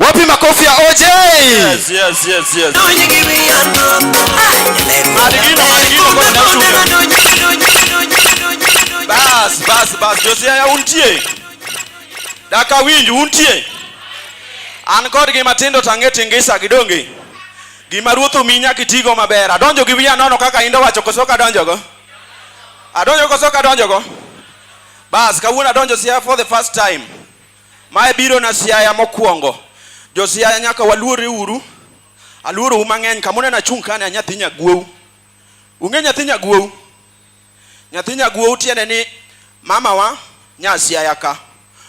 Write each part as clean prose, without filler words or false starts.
Wapi makofi ya OJ? Yes. Madigino, madigino koro nasuka. Bas, bas, bas. Josia untie. Daka winj untie. An kodgi matindo to ang'e tingisa gidonge. Gima ruoth omiyi nyaka itigo maber. Adonjo gi wiya nono kaka Indo wacho koso ok adonjogo. Adonjo koso ok adonjogo. Bas, kawuono adonjo Siaya for the first time. Mae biro na Siaya mokwongo. Jo Siaya nyaka waluorre uru. Aluorou mang'eny kama uneno achung' kani a nyathi nyaguou. Ung'e nyathi nyaguou? Nyathi nyaguou tiende ni mamawa nya Siaya ka.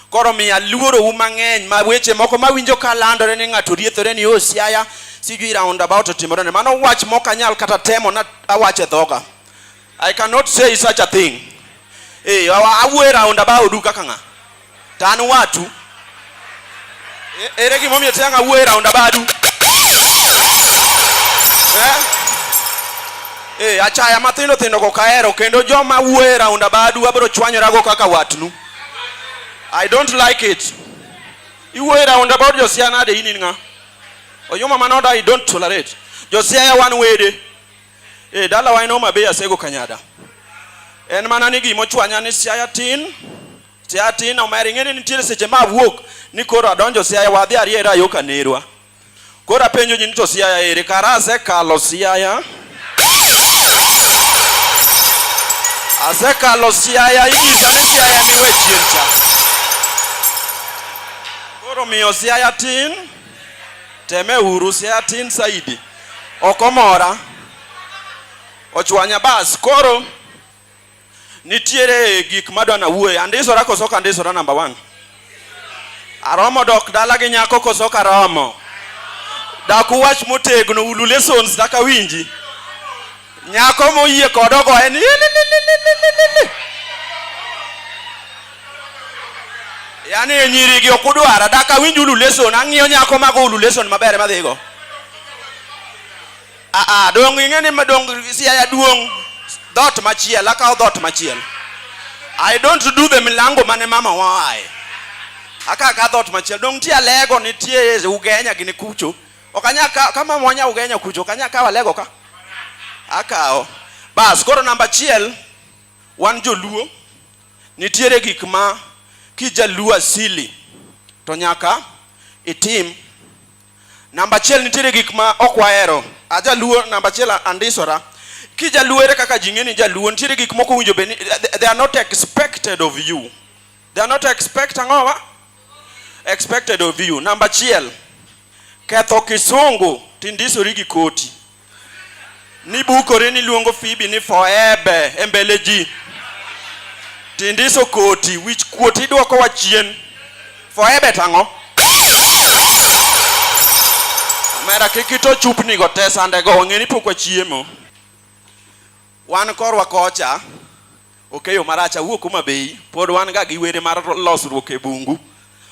Koro miyo aluorou mang'eny ma weche moko mawinjo ka landore ni ng'ato riethore ni o Siaya sijui roundabout otimore ne. Mano wach mok anyal kata temo na awacho e dhoga. I cannot say such a thing. Eh, awuoyo roundabout du kaka ng'a? To an watu. Ere gimomiyo tiang' awuoyo roundabout du? Eh? Eh, achaya mathindo thindo go kahero kendo joma wuoyo roundabout du abiro chwanyorago kaka watnu. I don't like it. Iwuoyo roundabout jo Siaya nade in in ng'a? Oyuma manoda I don't tolerate. Jo Siaya wan wede. Eh, dalawa en Homa Bay Asego Kanyada. En mana ni gima ochwanya ni Siaya tin, Siaya tin omera ing'e ni nitiere seche ma awuok ni koro adonjo Siaya wadhi ariera yo kanerwa. Koro apenjo ji ni to Siaya ere kara asekalo Siaya. Asekalo Siaya inyisa ni Siaya miwe chien cha. Koro miyo Siaya tin, teme uru Siaya tin saidi. Ok omora. Ochwanya bas. Koro nitiere gik madwa nawuoye. Andisora koso ok andisora number one? Aromo dok dala gi nyako koso ok aromo? Dak uwach motegno ulu lessons dak awinji. Nyako moyie kod ogoye ni lililililili. Yaani nyiri gi ok udwara dak awinj ulu lesson ang'iyo nyako mago ulu lesson maber madhigo. Ah ah dong ing'e ni dong Siaya duong' dhoot machielo akawo dhoot machielo. I don't do the milango mane mama wa ae. Aka ka dhoot machielo dong nitie Alego nitie Ugenya gini kucho. Ok anya ka kama mwanya Ugenya kucho ok anya kawo Alego ka. Akawo. Bas koro namba achiel wan joluo nitiere gik ma kijaluo asili to nyaka itim. Namba achiel nitiere gik ma ok wahero. Ajaluo namba achiel andisora. Kijaluo ere kaka ji ng'e ni jaluo nitiere gik moko owinjo bed ni they are not expected of you. They are not expect ang'o wa? Expected of you. Namba achiel ketho kisungu tindisori gi koti. Nibukori niluongo Phoebe ni foebe e mbele ji. Tindiso koti, wich kuot idwoko wa chien. Foebe tang'o? Omera kik ito chupni go te sande go wang'e ni pok wachiemo. Wan korwa kocha okeyo marach awuok Homa Bay pod wan ga gi were mar losruok e bungu.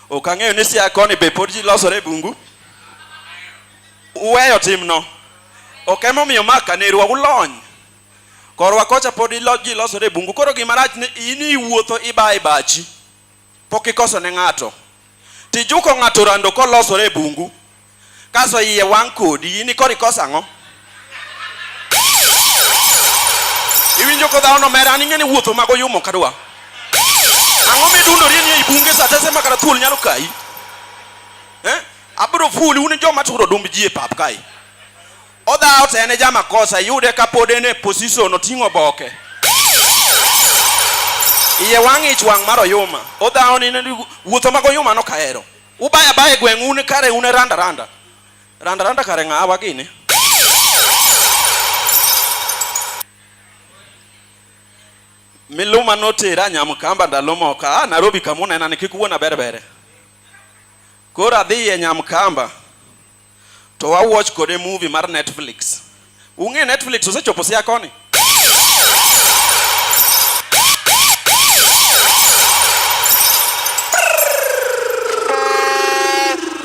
Ok ang'eyo ni Siaya koni be pod ji losore e bungu. Uweyo timno. Ok emomiyo ma kanerwa ulony. Korwa kocha pod ji losore e bungu. Koro gima rach ni in iwuotho iba e bachi. Pok ikoso ne ng'ato. Tijuko ng'ato rando kolosore e bungu. Kaso iye wang' kodi, in koro ikoso ang'o? Iwinjo kodhawo nomera, an ing'e ni wuotho mago yumo kadwa. Ang'o midundori ni ei bunge sa te ma kata thuol nyalo kayi? Eh? Abiro fuli un joma turo dumb ji e pap kae. Odhawo to en e jamakosa, iyude ka pod en e position oting'o oboke. Iye wang' ich wang' mar oyuma. Odhawo ni wuotho mag oyuma no kahero. Ubaya baya e gweng' un kare un e randa randa. Randa randa kare ng'awa gini. Miluma notera Nyamkamba ndalo moko. Ah, Nairobi kama unena ni kik wuona ber bere. Koro adhi e Nyamkamba to wa watch kode movie mar Netflix. Ung'e Netflix osechopo Siaya koni?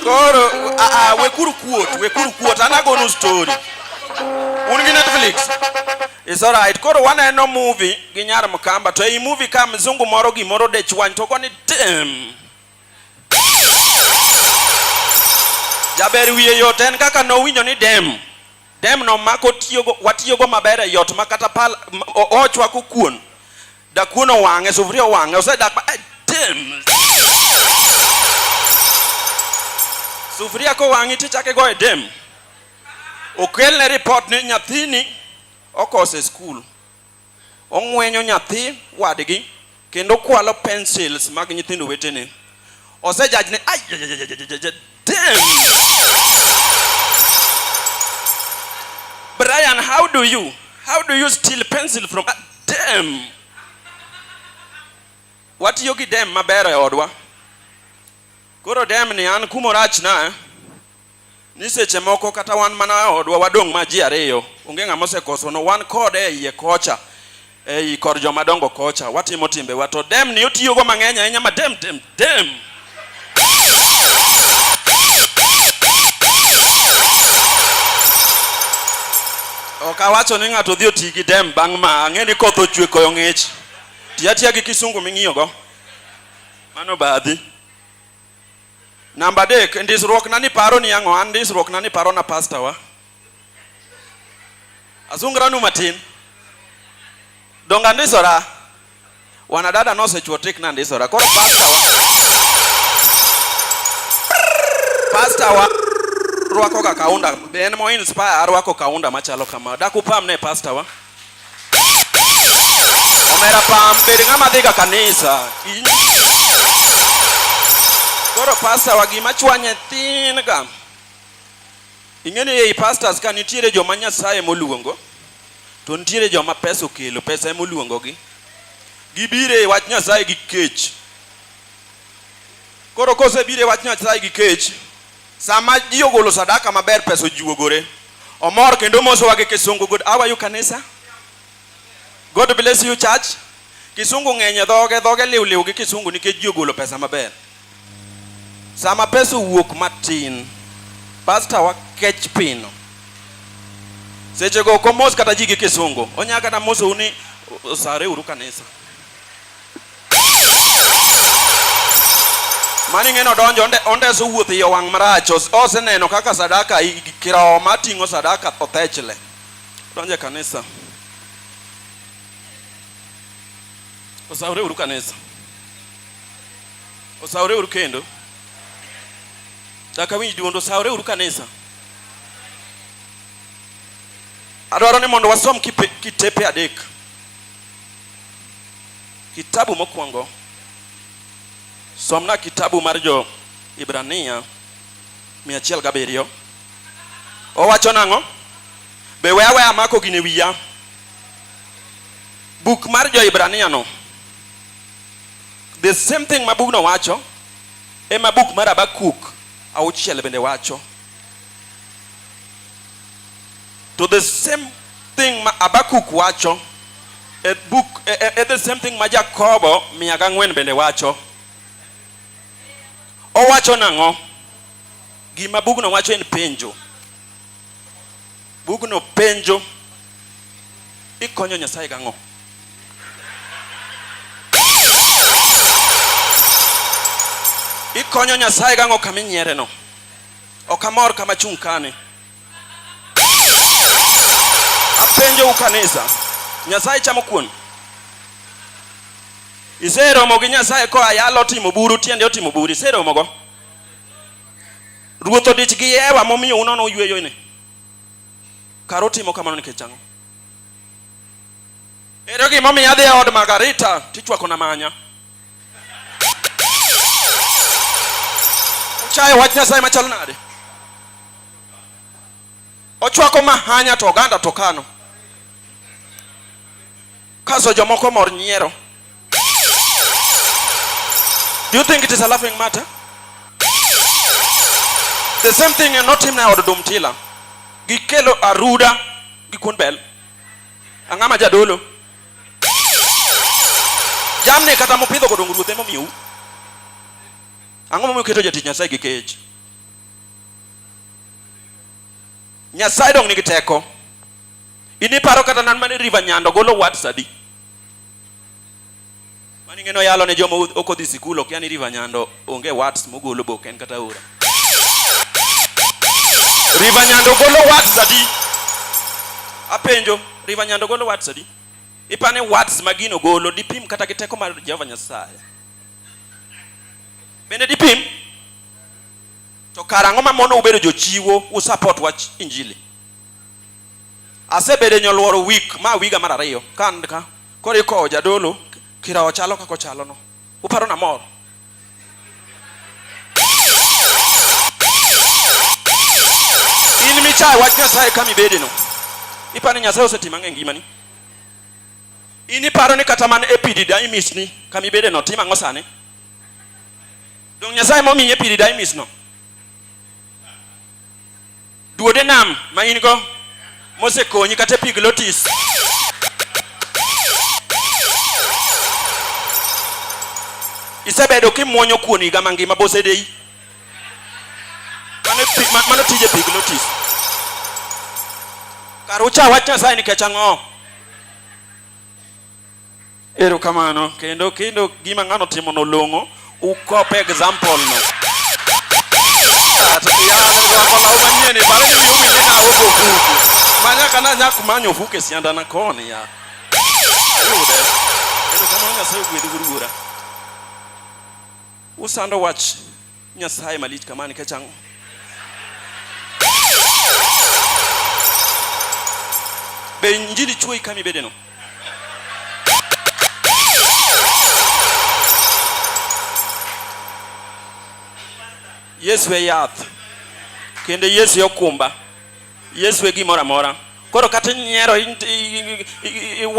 Koro a a wekuru kuot, wekuru kuot, an agonu story. Un gi Netflix? It's alright. Koro waneno movie gi nyar Mkamba to ei movie ka mzungu moro gimoro dechwany to goni tem. Jaber wiye yot en kaka nowinjo ni dem. Dem no mako tiyogo watiyogo maber e yot ma kata pal ochwako kuon. Dakuon owang'e, sufuria owang'e, osedak ma eh, dem. Sufuria kowang'i tichako igoye dem. Okelne report ni nyathini okoso e skul. Ong'wenyo nyathi wadgi kendo kwalo pencils mag nyithindo wetene. Osejajne ay damn. Brian, how do you? How do you steal pencil from ah, damn? Watiyo gi dem maber e odwa. Koro dem ni an kumorachna eh? Ni seche moko kata wan mana e odwa wadong' ma ji ariyo, onge ng'ama osekosono, wan kode e iye kocha, ei kor joma dongo kocha, watimo timbewa to dem ni otiyogo mang'eny ahinya ma dem dem dem. Ok awacho ni ng'ato dhi oti gi dem bang' ma, ang'e ni koth ochwe koyo ng'ich. Ti atiya gi kisungu ming'iyogo. Mano badhi. Namba adek, ndisruok na ni paro ni ang'o? An ndisruok na ni paro na pasta wa. Asungranu matin. Donga andisora. Wanadada nosechuo tik na andisora. Koro pasta wa. Pasta wa rwako ga kaunda. Be en mo inspire arwako kaunda machalo kama. Dak upam ne pasta wa. Omera pam bed ng'ama dhiga kanisa. Koro pasta wa gima chwanye thin ga. Ing'e ni ei pastors ka nitiere joma Nyasaye moluongo to nitiere joma pesa okelo, pesa ema oluongogi. Gibiro e wach Nyasaye gi kech. Koro kosebiro e wach Nyasaye gi kech, sama ji ogolo sadaka maber pesa ojuogore. Omor kendo omosowa gi kisungu. Good, how are you kanisa? God bless you church. Kisungu ng'eny e dhoge, dhoge liw liw gi kisungu nikech ji ogolo pesa maber. Sama pesa owuok matin, pastor wa kech pino. Sechego ok omos kata ji gi kisungu. Onya kata mosou ni osare uru kanisa. Mani ing'e nodonjo ondeso wuoth iye owang' marach oseneno kaka sadaka kiroho mating'o sadaka othechle. Donjo e kanisa. Osawre uru kanisa. Osawre uru kendo. Dak awinj duond osawre uru kanisa. Adwaro ni mondo wasom kitepe adek. Kitabu mokwongo, somna kitabu mar jo Ibrania 107. Owacho nang'o? Be we aweya mako gini wiya. Buk mar jo Ibrania no, the same thing ma bugno wacho ema buk mar Habakuk auchiel bende wacho. To the same thing ma Habakuk wacho e book e, e, e the same thing ma Jakobo 104 bende wacho. Owacho nang'o? Gima bugno wacho en penjo. Bugno penjo ikonyo Nyasaye gang'o? Ikonyo Nyasaye gang'o kama inyiere no? Ok amor kama chung' kani. Apenjou kanisa, Nyasaye chamo kuon? Iseromo gi Nyasaye koa yalo otimo buru, tiende otimo buru, iseromogo? Ruoth odich gi hewa momiyo unono uyweyo ni. Kar otimo kamano nikech ang'o? Ere gimomiyo adhi e od Margarita tichwako na manya? Uchayo wach Nyasaye machalo nade? Ochwako mahanya to oganda to kano. Kaso jomoko mor nyiero. Do you think it is a laughing matter? The same thing notimna e od Dumtila. Gikelo aruda gi kuon bel. Ang'ama jadolo? Jamni kata mupidho godong ruoth ema omiyou. Ang'o momiyo uketo jatich Nyasaye gi kech? Nyasaye dong nigi teko. In iparo kata nan mane River Nyando golo words adi? Mani ng'eno yalo ne joma ok odhi sikul okia ni River Nyando onge words mogolo bok en kata aora. River Nyando golo watts adi? Apenjo, River Nyando golo watts adi? Ipane watts ma gino golo dipim kata gi teko mar Jehova Nyasaye. Bende dipim? To kar ang'o ma mono ubedo jochiwo u support wach injili? Asebedo e nyoluoro week ma wiga mar ariyo ka an ka koro ikowo jadolo kirawo chalo kaka ochalo no. Uparo namor? In michayo wach Nyasaye kama ibedeno. Iparo ni Nyasaye osetimo ang'o e ngimani? In iparo ni kata man epididymis ni kama ibedeno timo ang'o sani? Dong Nyasaye momiyi epididymis no. Duode nam ma in go mosekonyi kata epiglotis. Isebedo kimuonyo kuon higa mangima bosedeyi. Mano, mano tije epiglotis. Kar ucha wach Nyasaye nikech ang'o? Erokamano. Kendo kendo gima ng'ano timo no long'o, ukope example no. Rwako law manyien iparo ni wiyi owil ni naonge ofuku. Ma nyaka nanyak manyo ofuku e siandana koni ya. Ayude. Erokamano Nyasaye ogwedhu wuora. Usando wach Nyasaye malich kama nikech ang'o? Be injili chuoyi kama ibedeno? Yesu e yath kendo Yesu e okumba. Yesu e gimoro amora. Koro kata inyiero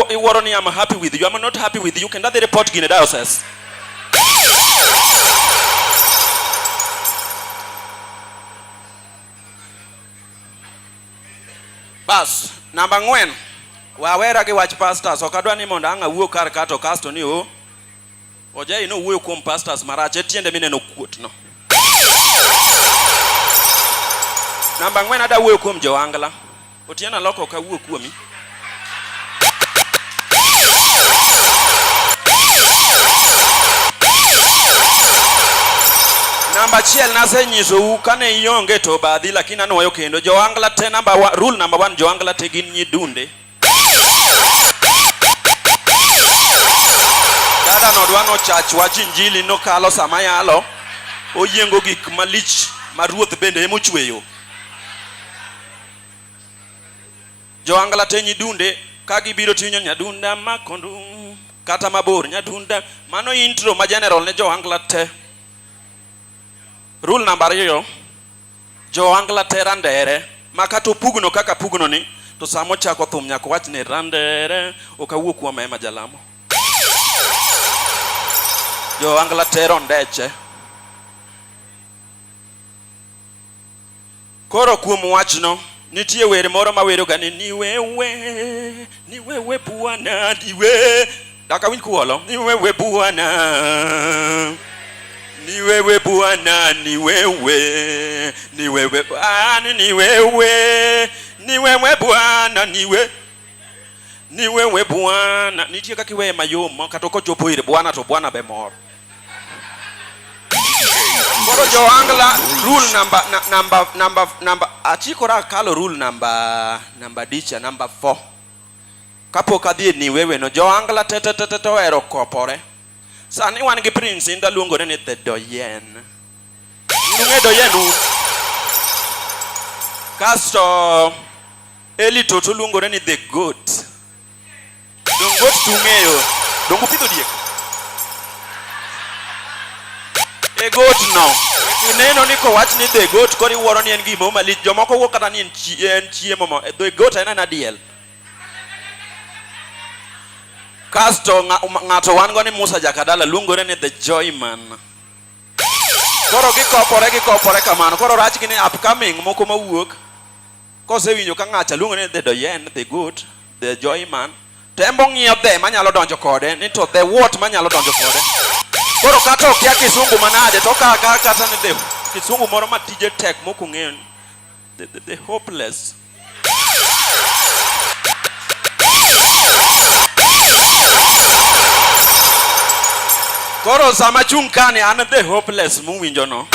iwuoro ni I'm happy with you. I'm not happy with you. Kendo adhi report gine diocese. Bas, namba ang'wen. Wawera gi wach pastors. Ok adwa ni mondo ang' awuo kar ka to kasto ni o Ojai nowuoyo kuom pastors marach e tiende mineno kuot no. Namba ang'wen ada wuoyo kuom joangla. Otieno aloko ok awuo kuomi. Namba achiel nasenyisou kane ionge to badhi lakini anwoyo kendo joangla te namba wa, rule number one joangla te gin nyidunde. Dada no dwa nochach wach injili nokalo sama yalo oyiengo gik malich ma ruoth bende emochweyo. Joangla te nyidunde ka gibiro tinyo nyadunda makondu kata mabor nyadunda mano intro ma general ne joangla te. Rule namba ariyo Joangla te randere ma kata opugno kaka pugno ni to sama ochako thum nyaka wach ni randere ok awuo kuom ema jalamo. Joangla te rondeche. Koro kuom wachno nitie wer moro ma weroga ni ni wewe ni wewe Bwana niwe daka winj kuolo ni wewe Bwana ni wewe Bwana ni wewe ni wewe Bwana ni wewe ni wewe Bwana ni we ni wewe Bwana. Nitie kaka iweye mayom ma kata kochopo ir Bwana to Bwana be mor. Koro jo-Angla rule number na, number number number achikora akalo rule number number dicha number 4. Kapok adhi e ni wewe no jo-Angla te te te te ohero kopore. Sani wan gi Prince Inda luongore ni the Doyen. Ung'e Doyen un? Kasto Eli Toto luongore ni the goat. Dong goat tung'eyo. Dong upidho diek. E goat no. Ineno ni kowach ni the goat koro iwuoro ni en gimo malich. Jomoko wuok kata ni en chiemo mo. The goat en ana diel. Kasto ng'ato wan go ni Musa Jakadala luongore ni the joy man. Koro gikopore gikopore kamano. Koro rach gi ni upcoming moko mawuok Kosewinjo ka ng'acha luongo ni the doyen, the good, the joy man, to en bong'iyo the manyalo donjo kode ni to the what manyalo donjo kode. Koro kata okia kisungu manade to ka ka kata ni the kisungu moro ma tije tek mok ong'eyo the hopeless. Koro sama chung' kani an the hopeless muwinjo no.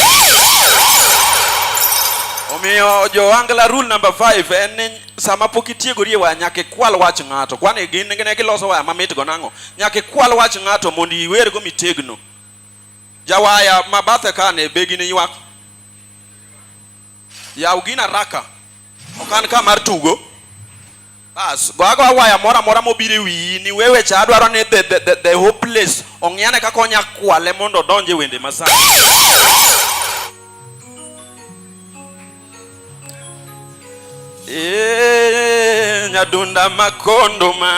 Omiyo jo Angla rule number 5 en ni sama pok itiegori e waya nyaka ikwal wach ng'ato. Kwani gin ne giloso waya mamit go nang'o? Nyaka ikwal wach ng'ato mondo iwergo mitegno. Jawaya ma bathe kane be gini ywak. Yaw gina raka. Ok an ka mar tugo. Bas, go agoa waya moro amora mobiro e wiyi ni wewe cha adwaro ni the hopeless ong'iyane kaka onya kwale mondo odonj e wende masani. Eh, nyadunda makondo ma.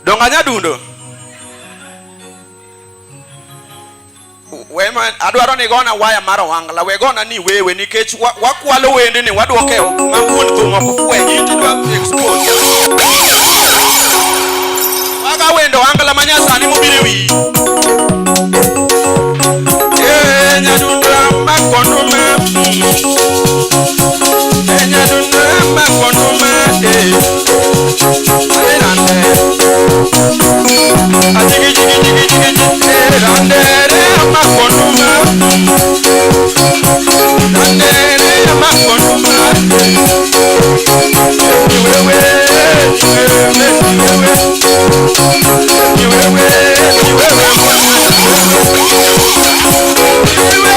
Donga nyadundo. Wema adwaro ni gona waya mar ohangla we gona ni wewe nikech wakwalo wende ni wadwoke ma wuon thum ok fwenyi tidwa expose. Waga wende ohangla ma nyasani mobiro e wiyi. Eh, nyadunda makondo ma. Eh, nyadunda makondo ma. Eh. Adelante. Ajigi jigi jigi jigi jigi. Eh, randere makondo ma. Randere makondo ma. Ni wewe, ni wewe, ni wewe. Ni wewe, ni wewe Bwana. Ni wewe,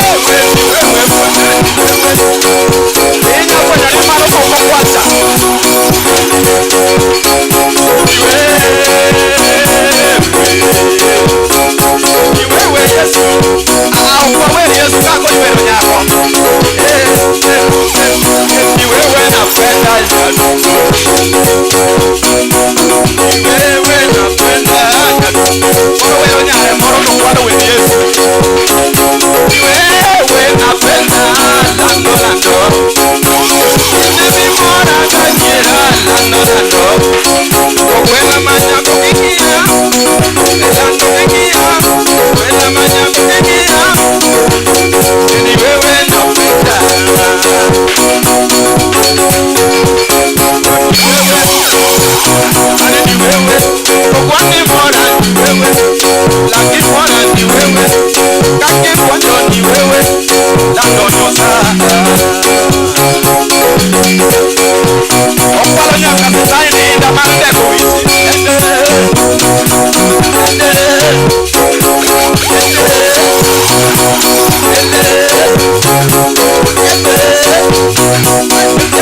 ni wewe Bwana, ni wewe. Inya fwenyo ni mano koko kwacha. Ni wewe. Ni wewe Yesu. Ah, ok wawer Yesu kako iwero nyako. Eh, eh, eh, ni wewe napenda nyadundo. Ni wewe napenda nyadundo. Moro wero nyare moro to kwalo wend Yesu. Ni wewe napenda lando lando. Ine mimora ganyiera lando lando. Ogwela manyako kikia. Lando kikia. Ogwela manyako kikia. Ni wewe napenda. Ni wewe. Ani ni wewe. Okwani mora ni wewe. Laki mora ni wewe. Kake mwanjo ni wewe. Lando nosa. Okwalo nyaka sitaini inda mar deko weche. Ende. Ende. Ende.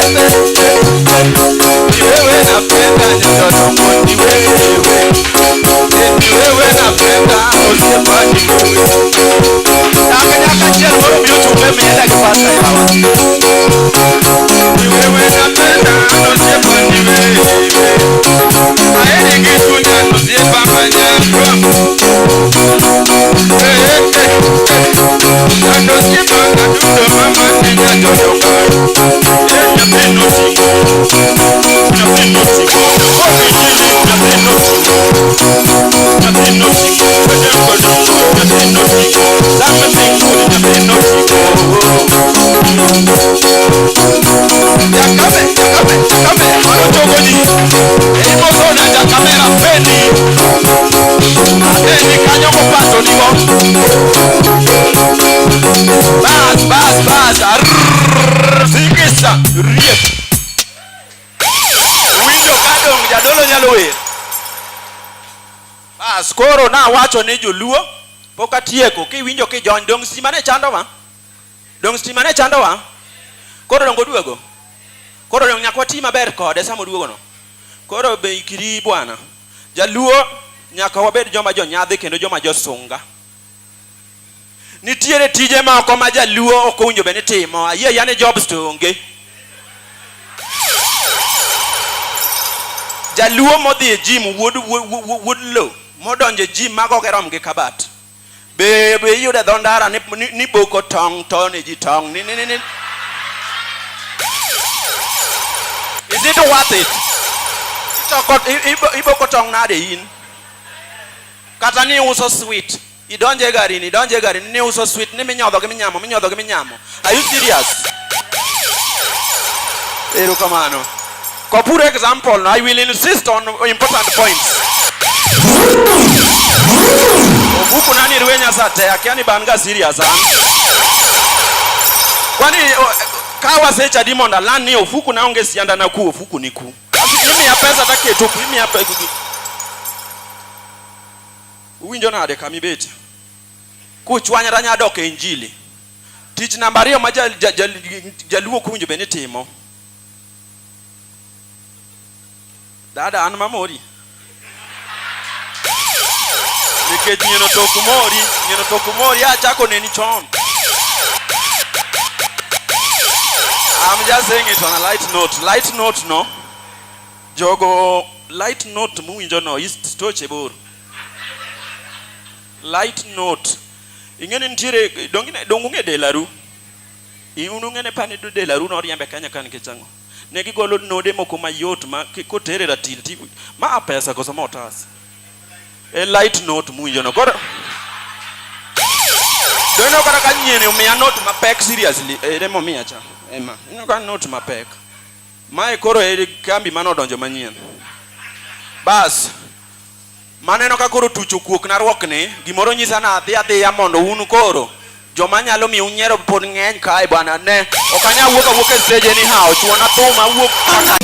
Ende. Ni wewe napenda nyoto ni wewe. Ni wewe napenda osiepa ni wewe. Nyaka nyaka chiel moro biro chunge miele gi pasta yawa. Ni wewe napenda osiepa ni wewe. Aheri gi chunya osiepa manyako. Eh eh eh. Lando osiepa ngadundo mama ni nyajodo ka. Eh nyathino ting'o. Nyathino ting'o. Kogi jili nyathino ting'o. Nyathino ting'o. Kwede kodongo nyathino ting'o. Something good nyathino ting'o. Jakame, jakame, jakame, mano chogo ji. Imosona jakamera peni. Aneni kanyo kopato nigo. Bas, bas, bas. Arrrr, Singisa, riek. Winjo ka dong' jadolo nyalo wer. Bas, koro nawacho ni joluo pok atieko kiwinjo kijony dong' stima ne chandowa. Dong' stima ne chandowa. Koro dong' oduogo. Koro dong' nyaka wati maber kode sama oduogo no. Koro be ikri bwana. Jaluo nyaka wabed joma jonyadhi kendo joma josunga. Nitiere tije moko ma jaluo ok owinjo bed ni timo. Ayie ayia ni jobs to onge. Jaluo modhi e gym wuod, wuod, wuod lo modonjo e gym mago ok rom gi kabat. Be be iyudo e dho ndara ni, ni, ni boko tong' to ne ji tong' ni, ni, ni, ni. Is it worth it? Itoko, iboko tong' nade in? Kata ni uso sweet. Idonje e gari ni, idonje e gari ni uso sweet ni minyodho gi minyamo, minyodho gi minyamo. Are you serious? Erokamano. Kopur example, no, I will insist on important points. Obuku nani rwenya sa te, akia ni ban ga serious an. Kwani ka wasecha di mondo aland ni ofuku na onge sianda na ku ofuku ni ku. Imiya pesa taketo ku imiya pesa. Uwinjo nade kama ibet? Kuchwanyra nya dok e injili. Tich namba ariyo ma jaluo ok owinjo bed ni timo. Dada an mamori. Nikech nyieno to ok mori, nyieno to ok mori, achako neni chon. I'm just saying it on a light note. Light note no. Jogo light note muwinjo no is toche bor. Light note. Ing'e ni nitiere dong ung'e Delaru. Un ung'e ne pani Delaru noriembe Kenya ka nikech ang'o? Ne gigolo node moko mayot ma kotere ratil ti ma pesa koso ma otas. E light note muwinjo no. Koro Doneno kata ka nyieni omiya note mapek seriously. Ere momiya cha? Ema. Ineno ka note mapek. Mae koro e kambi mane odonjo manyien. Bas. Maneno ka koro tuch okuok na ruokni, gimoro nyisa na adhi adhiya mondo un koro joma nyalo miyo unyiero pod ng'eny kae bwana ne ok anyal wuok awuok e stage anyhow, chuona thum awuok kaka.